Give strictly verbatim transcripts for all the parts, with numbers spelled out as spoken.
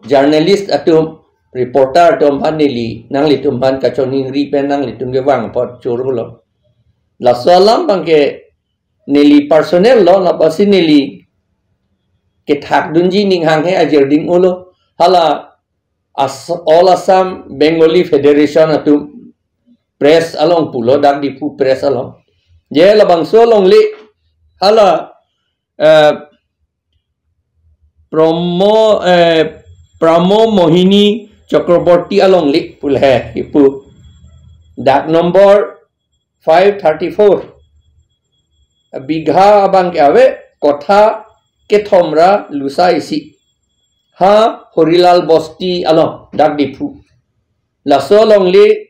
journalist atum, reporter atum aphan neli nanglitum aphan kachoningri pen nanglitum kevang apot choro lo. Laso alam abangke neli personal lo, lapasi neli kethakdunji ning hanghe ajir ding ulo. Hala As-, All Assam Bengali Federation atum press along pulo, dak Diphu press along. Je labangso alongle hala, eh, Promo, eh, Pramo Mohini Chakraborty alongle pu le he, ipu. Dak number five thirty-four. Bigha abangke ave, kotha kethom ra lusa isi. Ha Horilal Bosti along, dak Diphu. Laso alongle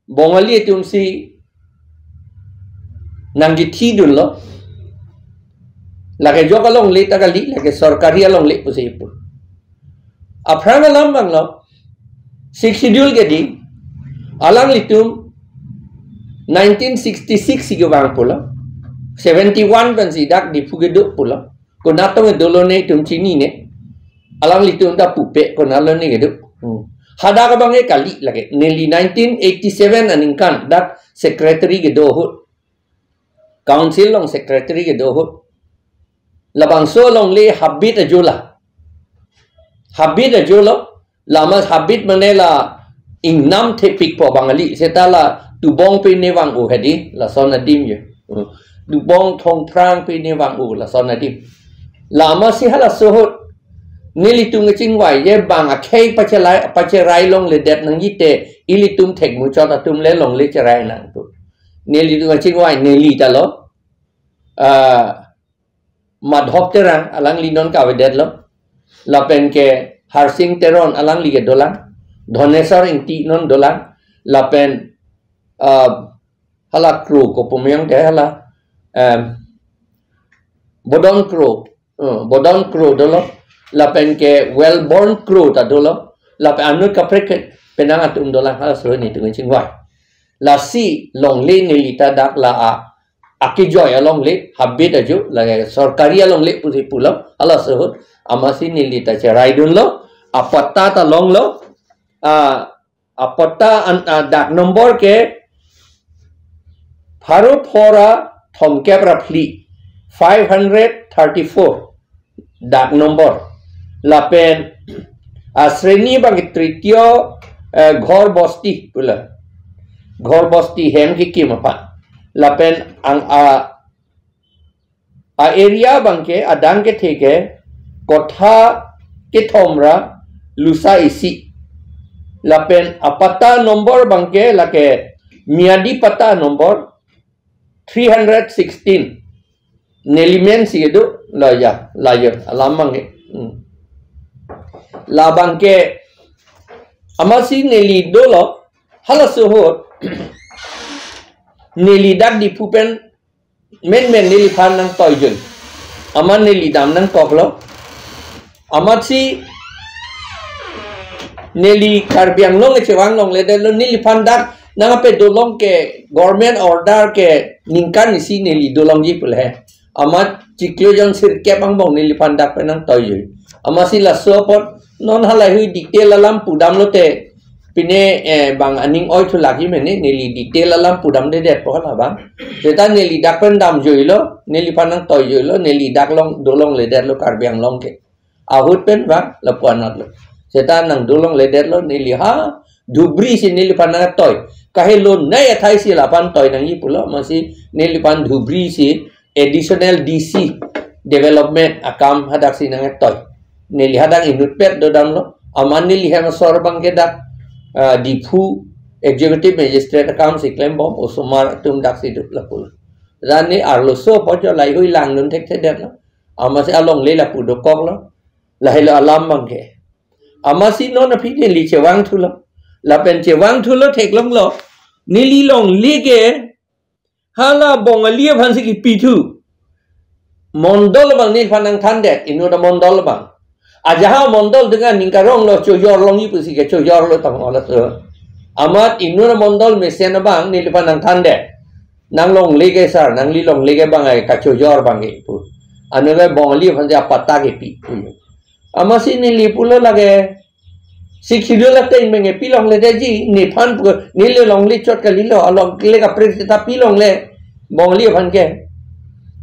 Bongali atumsi nangkethidunlo. Lake ajok alongle ta kali, lake sorkari alongle pusi ipu. Aphrang alam abang lo, Sixth Schedule ke di, alanglitum nineteen sixty-six si kevang pulo, seventy-one pensi dak Diphu kedo pulo. Konat tong dolo ne itum chinine. Alanglitum ta pupe konat lo ne kedo. Hmm. Hadak abangke kali lake. Neli nineteen eighty-seven aningkan dak secretary kedo ahut. Council along secretary kedo ahut. Labangso alongle habit ajo la. Habit ajo lo. Lama habit mane la ingnam thepik po Bangali, seta la tubong pine vang-o hedi, lason adim je. Hmm. Tubong thongphrang pine vang-o, lason adim. Lamasi halaso ahut nelitum kachingvai je bang akhei pachelai, pacherai longledet nangji te ilitum thekmuchot atum le longle cherai nangpo. Nelitum kachingvai neli ta lo. Ah, Madhop Terang, alangli non kavedetlo. Lapen ke Harsing Teron, alangli ke dolang. Dhoneswar Ingti non dolang. Lapen, ah, hala Kro, kopi amei te hala, em, Bodon Kro, eh, Bodon Kro dolo. Lapen ke Wellborn Kro ta dolo. Lapen anut kaprek ke penang atum dolang, halaso nelitum kachingvai. Lasi longle neli ta dak la a akejoi alongle, habit ajo, lake sorkari alongle pusi pulo, halaso ahut, amatsi neli ta cheraidunlo, apatta ta longlo, ah, apatta an, ah, dak number ke pharo phora thomkep ra phli, five hundred thirty-four. Dak number. Lapen, ah, sreni abang tritiyo, eh, ghor bosti pula. Ghor bosti hem kekim aphan. Lapen ang, ah, a area abangke adang kethe ke kotha kethom ra lusa isi. Lapen apatta number abangke lake miyadi patta number three hundred sixteen. Neli mensi kedo, la ya, la ya, alam abangke. Hmm. Labangke, amatsi neli dolo, halaso ahut, neli dak Diphu pen, menmen neliphan nangtoijoi. Amat neli dam nangkoklo. Amatsi neli Karbi Anglong kechevang longledetlo, neliphan dak nangkepedo long ke government order ke ningkan isi neli dolongji pule he. Amat chiklo jon sirkep angbong neliphan dak pen nangtoijoi. Amatsi laso apot non halahei detail alam pudamlote pine, eh, bang aning oi thu lagi mene, neli detail alam pudamdedetpo hala abang. Seta neli dak pen damjoilo, neliphan nangtoijoilo, neli dak long dolongledetlo Karbi Anglong ke. Ahut pen bang lapu-anotlo. Seta nangdolongledetlo, neli ha Dhubri si neliphan nangtoi. Kahelo nei athai si laphan toi nangji pulo, amatsi neliphan Dhubri si additional D C development akam hadaksi nangtoi. Neli hadak inutpet dodamlo. Amat neli hem asor abangke dak, ah, Diphu Executive Magistrate akamsi klembom, osomar atum daksi do lapulo. Lani arloso apot jo laheihui langdun thekthedetlo. Amatsi alongle lapu dokoklo. Lahelo alam abangke. Amatsi non aphi neli chevangthulo. Lapen chevangthulo theklonglo. Neli longle ke hala Bongali aphansi kipithu. Mondol abang neliphan nangthandet, inut amondol abang. Ajahak amondol dengan ningkaronglo chojorlongji pusi kechojorlo tang ola so. Amat inut amondol mesen abang neliphan nangthandet. Nanglongle ke sir, nangli longle ke bang ai kachojor abangke pu. Anke Bongali aphansi apatta kepi pu. Amatsi neli pulo lake Sixth Schedule ateng menge pilongledetji, nephan pu, neli longle chot kalilo, alongle kaprek seta pilongle, Bongali aphan ke.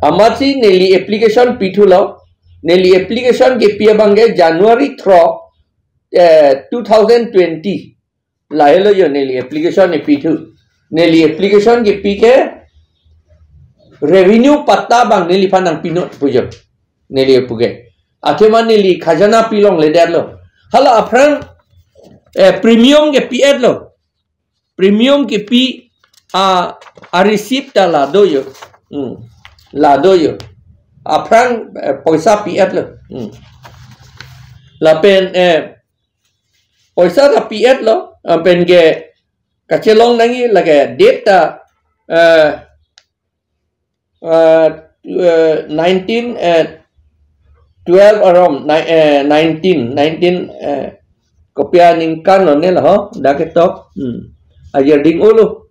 Amatsi neli application pithulo, neli application kepi abang ke January throk, eh, two thousand twenty. Lahelo jo neli application epithu. Neli application kepi ke revenue patta abang neliphan nangpinon pu jo. Neli pu ke. Athema neli khajana pilongledetlo. Hala aphrang, eh, premium kepi-etlo. Premium kepi a, a receipt ta la do jo. Hmm. La do jo. Aphrang, eh, poisa pi-etlo. Hmm. Lapen, eh, poisa ta pi-etlo, ah, pen ke kachelong nangji lake date ta, eh, eh, eh, nineteen, eh, twelve arom, ni-, eh, nineteen, nineteen, eh, kopi aningkan lo ne la ho, dak ketok, hmm. Ajir ding-olo.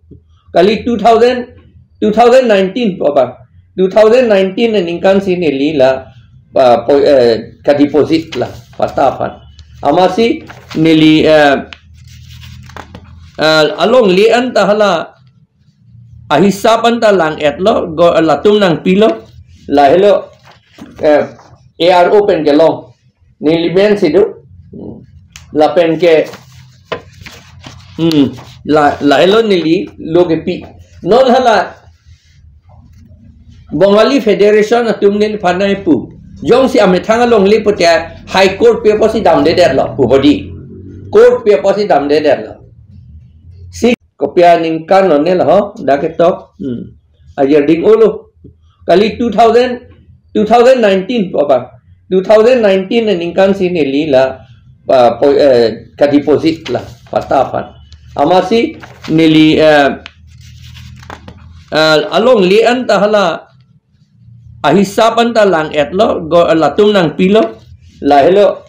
Kali two thousand, two thousand nineteen po ba. Two thousand nineteen aningkan si neli la, ah, po-, eh, kadeposit la, patta aphan. Amatsi neli, eh, eh, alongle anta hala, ahisap anta lang-etlo, go, latum nangpilo, lahelo, eh, A R O pen kelong. Neli men si do. Hmm. Lapen ke, hmm, la, lahelo neli lo kepi. Non hala Bongali Federation atum neliphan nangpu. Jongsi amethang alongle pute High Court pi apotsi damdedetlo, pu bodi. Court pi apotsi damdedetlo. Si kopi aningkan lo ne la ho, dak ketok. Hmm. Ajir ding-olo. Kali two thousand, two thousand nineteen po ba. Two thousand nineteen aningkan si neli la, ah, po-, eh, kadeposit la, patta aphan. Amatsi neli, eh, eh, alongle anta hala, ahisap anta lang-etlo, go, latum nangpilo, lahelo,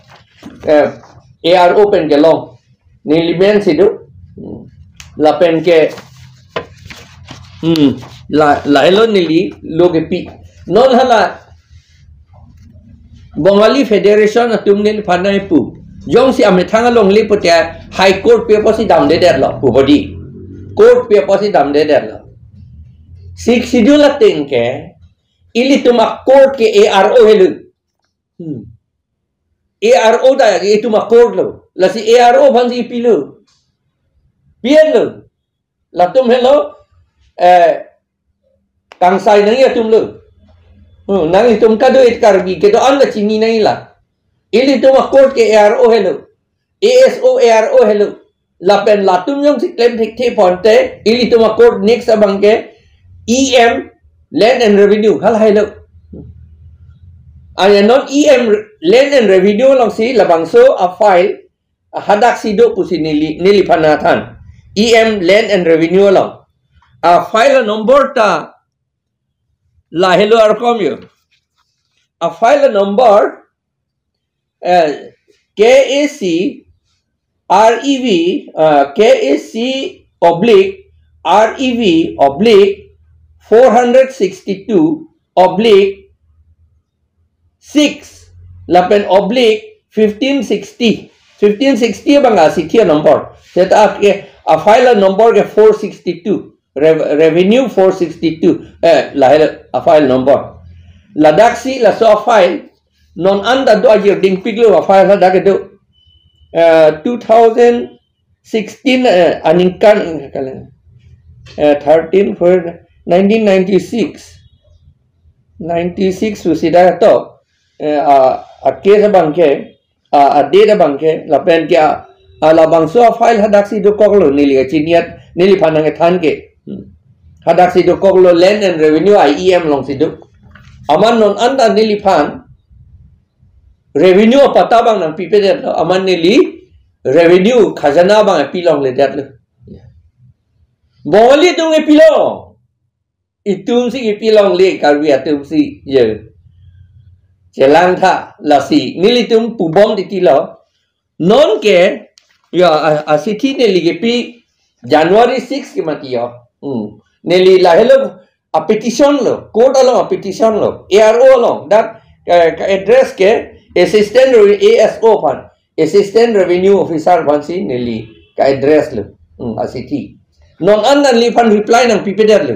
eh, A R O pen kelong. Neli men si do. Hmm. Lapen ke, hmm, la, lahelo neli lo kepi. Non hala Bongali Federation atum neliphan nangpu. Jongsi amethang alongle pute High Court pi apotsi damdedetlo, pu bodi. Court pi apotsi damdedetlo. Sixth Schedule ateng ke, ilitum a-court ke A R O helo. Hmm. A R O ta itum a-court lo. Lasi A R O aphansi pilo. Pi-etlo. Latum helo, eh, kangsai nangji atum lo. Hmm, nanglitum kado-an Karbi kedo-an ta chini nangji la. Ilitum a-court ke A R O helo. A S O A R O helo. Lapen latum jongsi klem thekthe ponte, ilitum a-court next abang ke E M, Land and Revenue, halahelo. Aya non E M, Land and Revenue alongsi labangso a-file, hadaksi do pusi neli, neliphan nangthan. E M, Land and Revenue along. A-file number ta lahelo arkom jo. A-file number, eh, K A C R E V, eh, K A C oblique R E V oblique four hundred sixty-two oblique six, lapen oblique fifteen sixty. Fifteen sixty abang asithi a-number. Seta ke a-file number ke four sixty-two. Rev-, Revenue four sixty-two. Eh, lahelo a-file number. Ladaksi laso a-file non anta do, ajir dingpiklo a-file hadak do. Eh, two thousand sixteen, eh, aningkan, eh, thirteen, four, nineteen ninety-six. Ninety-six pusi dak to, eh, a, a-case abang ke, a, a-date abang ke, lapen ke a, a labangso a-file hadaksi dokoklo neli kachiniat, neliphan nangthan ke. Hmm. Hadaksi dokoklo, Land and Revenue E M alongsi do. Amat non anta neliphan revenue apatta abang nangpipedetlo, amat neli revenue khajana abang pilongledetlo. Bongali atum ke pilo. Itumsi kepilongle, Karbi atumsi, ye. Chelangtha, lasi nelitum pubom titilo. Non ke, ya, a, asithi neli kepi January six ke mati jo. Hmm. Neli lahelo a-petition lo, court along a-petition lo, A R O along, dak, eh, ka-address ke Assistant Re-, A S O aphan, Assistant Revenue Officer aphansi neli ka-address lo. Hmm, asithi. Non an neliphan reply nangpipedet lo.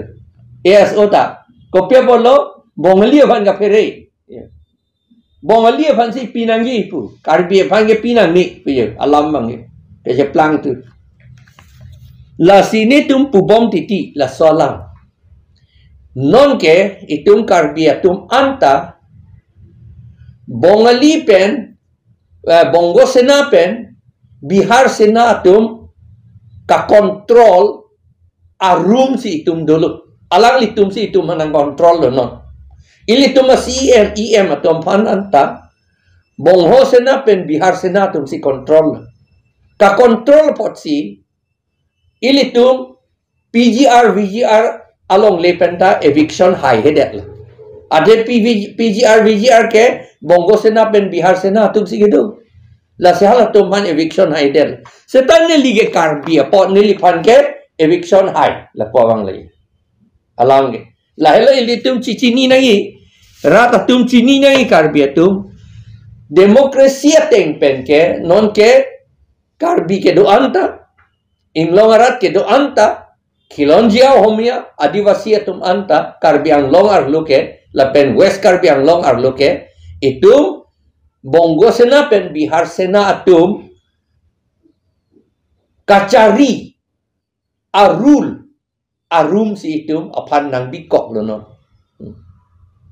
A S O ta. Kopi apotlo, Bongali aphan kaphere. Ya. Bongali aphansi pinangji pu. Karbi aphan ke pinangji pu ya. Alam abang ya. Kacheplang tu. Lasi nelitum pubom titi, laso alam. Non ke itum Karbi atum anta Bongali pen, eh, Bongo Sena pen, Bihar Sena atum ka-control arum si itum dolo. Alanglitum si itum aphan nang-control lo non. Ilitum a-C E M, E M atum aphan anta, Bongo Sena pen Bihar Sena atum si control lo. Ka-control apotsi, ilitum P G R, V G R alongle penta eviction haihedet lo. Ade P V, P G R, V G R ke Bongo Sena pen Bihar Sena atum si kedo. Lasi halatum aphan eviction haidet. Seta neli ke Karbi apot neliphan ke eviction hai. Lapu abang lagi. Alang ke. Lahelo ilitum chechini nangji. Rat atum chini nangji Karbi atum. Democracy ateng pen ke, non ke Karbi kedo anta, Inglong arat kedo anta, Khilonjia Ohomia, Adivasi atum anta, Karbi Anglong arlo ke, lapen West Karbi Anglong arlo ke, itum Bongo Sena pen Bihar Sena atum kachari a-rule arum si itum aphan nangbikok lo non.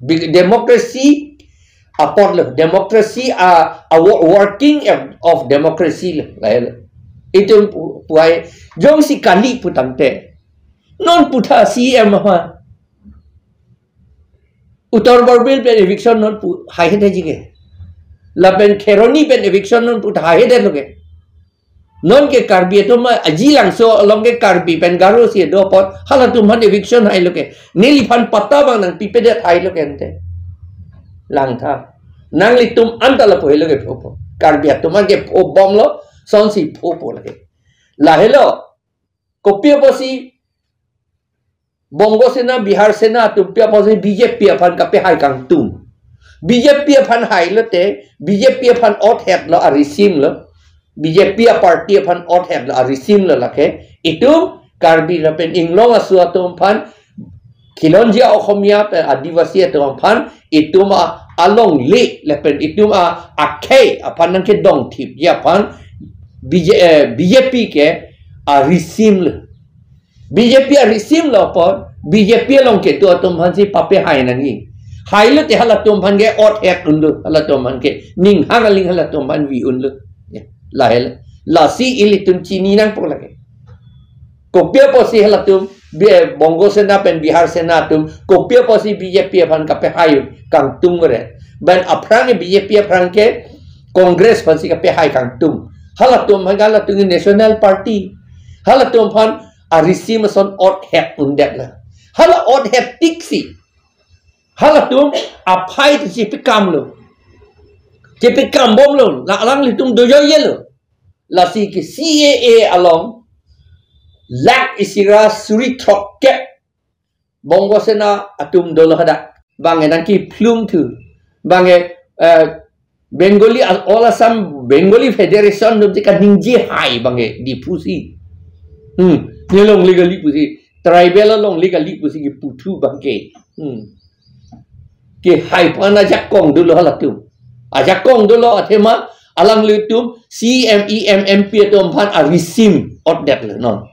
Bi-, democracy apot lo, democracy a, a wo-, working of, of democracy lo, lahelo. Itum pu-, puai, jongsi kali pu tangte. Non puthot C E M aphan Uttar Borbil pen eviction non pu haihedet ji ke. Lapen Kheroni pen eviction non puthot haihedet lo ke. Non ke Karbi atum ma ajilangso along ke Karbi pen Garo si do apot halatum aphan eviction hailo ke. Neliphan patta abang nangpipedet hailo ke ante. Langtha. Nanglitum anta lapu helo ke phopo. Karbi atum an ke phobomlo, sonsi phopo lake. Lahelo, kopi apotsi Bongo Sena, Bihar Sena atum pi apotsi B J P aphan kapehai kangtung. B J P aphan hailote, B J P aphan othet lo, arisim lo. B J P a-party aphan othet lo, arisim lo lake. Itum Karbi lapen Inglong aso atum aphan, Khilonjia Ohomia pen Adivasi atum aphan, itum a alongle lapen itum a akhei aphan nangkedongthipji aphan B J, eh, B J P ke arisim lo. B J P arisim lo apot, B J P along kedo atum aphansi papehai nangji. Hailote halatum aphan ke othet unlo, halatum aphan ke ninghang aling halatum aphan vi unlo. Ya, lahelo. Lasi ilitum chini nangpo lake. Kopi apotsi halatum, Bi-, Bongo Sena pen Bihar Sena atum, kopi apotsi B J P aphan kapehai kangtung re. Ban aphrang B J P aphrang ke Congress aphansi kapehai kangtung. Halatum aphan, halatum National Party. Halatum aphan arisim ason othet undet lo. Hala othet tiksi. Halatum aphai chepekam lo. Chepekambom lo. La alanglitum dojoye lo. Lasi ke C A A along lakh isi ra suri throkkep Bongo Sena atum dolo hadak. Bang e nangkephlung thu. Bang e, eh, Bengali, All Assam Bengali Federation atum si kaningje hai bang e Diphu si. Hmm, ne longle kali pusi. Tribal alongle kali pusi kepu thu bang ke. Hmm. Kehai aphan ajakong dolo halatum. Ajakong dolo athema alanglitum C E M, E M, M P atum aphan arisim otdet lo non.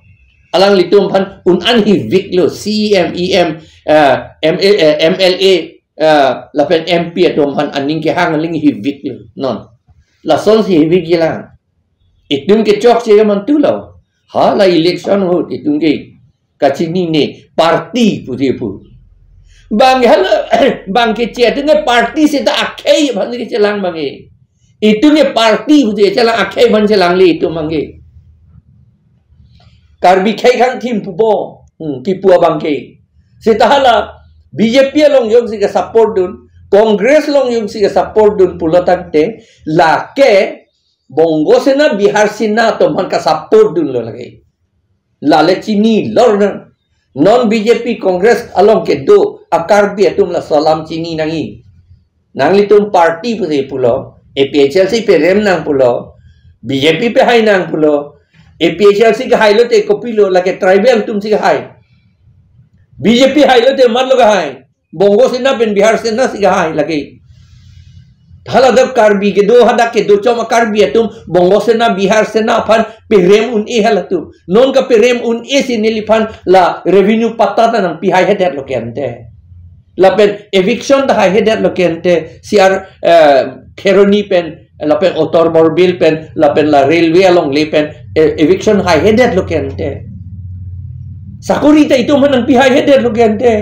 Alanglitum aphan un-an hivik lo C E M, E M, eh, M L A, eh, M L A, eh, lapen M P atum aphan aning kehang aling hivik lo non. Lasonsi hivik jilang. Itum ke chokche ke mantu lo. Hala election ahut itum ke kachinine party pusi pu. Bang hala, bang keche atum ke party seta akhei aphan kechelang bang e. Itum ke party pusi chelang, akhei aphan chelangle itum bang e. Karbi khei khang thim pupo. Hmm, kipu abang ke. Seta hala B J P along jongsi ke-support dun, Congress along jongsi ke-support dun pulo tangte, lake Bongo Sena, Bihar Sena atum aphan ka-support dunlo lake. Lale chini lor nang. Non B J P Congress along kedo a-Karbi atum laso alam chini nangji. Nanglitum party pusi pulo. A P H L C perem nang pulo, B J P pehai nang pulo, A P H L C kehai lote kopilo, lake tribal atum si kehai. B J P hai lote mat lo kehai. Bongo Sena pen Bihar Sena si kehai lake. Hala dak Karbi kedo, hadak kedo chom a-Karbi atum Bongo Sena, Bihar Sena aphan perem un-e halatum. Non kaperem un-e si neliphan la revenue patta ta nangpi haihedet lo ke ante. Lapen eviction ta haihedet lo ke ante. C R, eh, Kheroni pen, lapen Uttar Borbil pen, lapen la railway alongle pen, eh, eviction haihedet lo ke ante. Sakori ta itum aphan nangpi haihedet lo ke ante.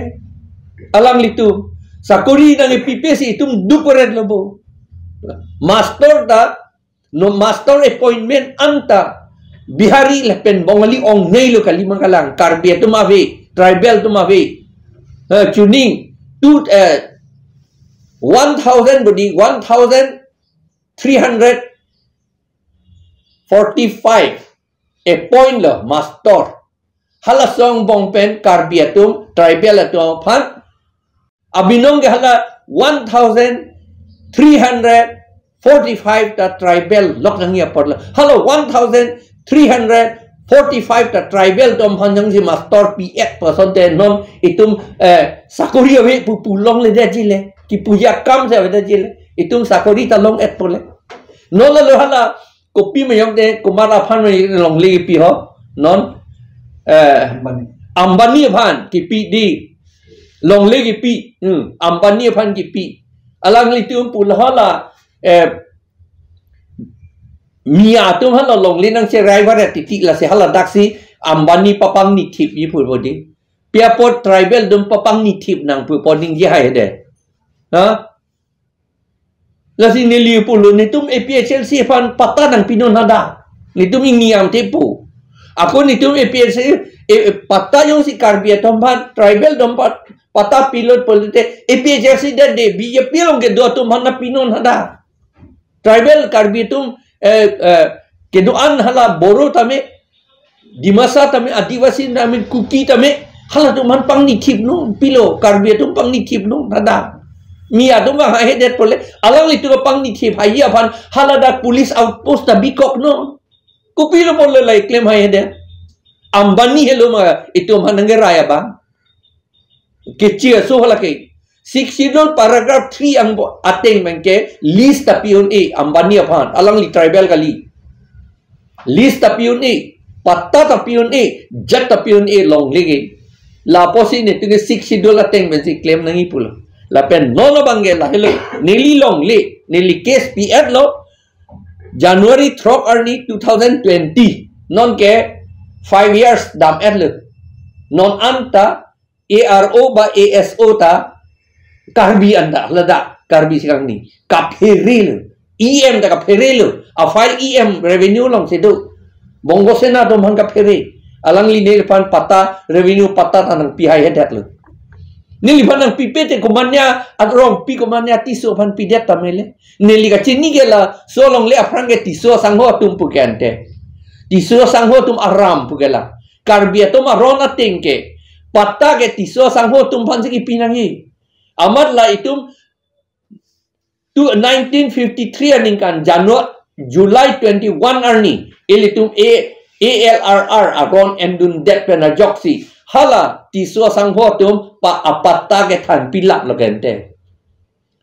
Alanglitum sakori nangkepipe si itum duk peret lo bo. Master ta, no, master appointment anta Bihari lapen Bongali ongnei lo kali ma kalang, Karbi atum ave, tribal atum ave. Eh, chuning, tu, eh, one thousand bodi, one thousand three hundred forty-five appoint lo master. Hala asong angbong pen Karbi atum, tribal atum aphan abinong ke hala one thousand three hundred forty-five ta tribal lok nangji apor lo. Hala one thousand three hundred forty-five ta tribal atum aphan jongsi master pi-et person te non itum, eh, sakori ave pu pu longledetji le. Kipuji akam si avedetji le. Itum sakori ta long-et po le. Non la lo hala kopi mayong te, komat aphan mayong longle kipi ho. Non, eh, Ambani. Ambani aphan kipi di. Longle kipi. Hmm, Ambani aphan kipi. Alanglitum pu la hala, eh, Miya atum hala longle nangcherai varet titi, lasi hala daksi Ambani papangni thipji pu bodi. Pi apot tribal atum papangni thip nang pu po ningje haihedet. Ha? Lasi neli pulo, netum A P H L C aphan patta nangpinon hadak. Netum ingni am te pu. Ako netum A P H L C, eh, eh, patta jongsi Karbi atum aphan, tribal atum aphan patta pilot pulote, A P H L C det de, B J P along kedo atum aphan nangpinon hadak. Tribal Karbi atum, eh, eh, kedo-an hala Boro tame, Dimasa tame, Adivasi tame, Kuki tame, halatum aphan pangni thip non, pilo, Karbi atum pangni thip non, hadak. Miya atum aphan haihedet po le, alanglitum aphan pangni thip haiji aphan, hala dak police outpost ta bikok non. Kopilo po le la keklem haihedet. Ambani helo ma, itum aphan nangkerai abang. Kechi aso hala ke. Sixth Schedule paragraph three angbong ateng pen ke lease ta pi un-e Ambani aphan, alangli tribal kali. Lease ta pi un-e, patta ta pi un-e, jat ta pi un-e longle ke. Lapusi netum ke Sixth Schedule ateng pensi klem nangji pulo. Lapen non abang ke lahelo, neli longle, neli case pi-et lo, January throk arni two thousand twenty. Non ke five years dam-et lo. Non anta A R O ba A S O ta Karbi anta, ladak Karbi si kangni. Kaphere lo. E M ta kaphere lo. A-file E M revenue alongsi do. Bongo Sena atum aphan kaphere. Alangli neliphan patta, revenue patta ta nangpi haihedet lo. Neliphan nangpipe te komatne arong pi, komatne Tisso aphan pidet tame le. Neli kachini ke laso alongle aphrang ke Tisso asangho atum pu ke ante. Tisso asangho atum aram pu ke la. Karbi atum aron ateng ke patta ke Tisso asangho atum aphansi kipi nangji. Amat la itum tu nineteen fifty-three aningkan January, July twenty-one arni, ilitum A, A L R R aron endundet pen ajoksi hala Tisso asangho atum pa apatta ke thanpilap lo ke ante.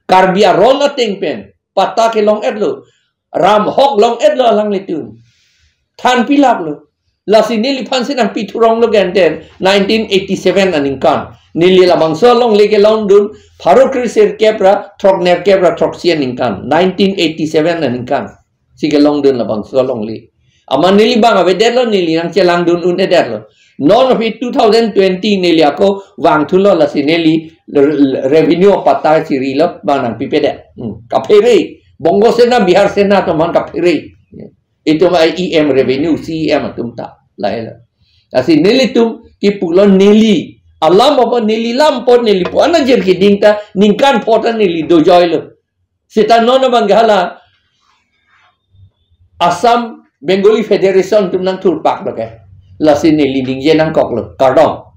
Karbi aron ateng pen patta kelong-et lo, ram ahok long-et lo alanglitum. Thanpilap lo. Lasi neliphansi nangpi thurong lo ke ante nineteen eighty-seven aningkan. Neli labangso alongle kelongdun pharo kre sirkep ra throknerkep ra throksi aningkan. Nineteen eighty-seven aningkan si kelongdun labangso alongle. Amat neli bang avedet lo, neli nangchelangdun un-edet lo. Non aphi two thousand twenty neli ako vangthu lo, lasi neli re-, re-, revenue patta chiri lo, bang nangpipedet. Hmm. Kaphere. Bongo Sena, Bihar Sena atum aphan kaphere. Itum ai E M revenue, C E M atum ta. Lahelo. Lasi nelitum kipulo, neli alam apa, neli lam apot neli pu-an ajir keding ta ningkan pho ta neli dojoi lo. Seta non abang ke hala Assam Bengali Federation atum nangthurpak lo ke. Lasi neli ningje nangkok lo. Kardom.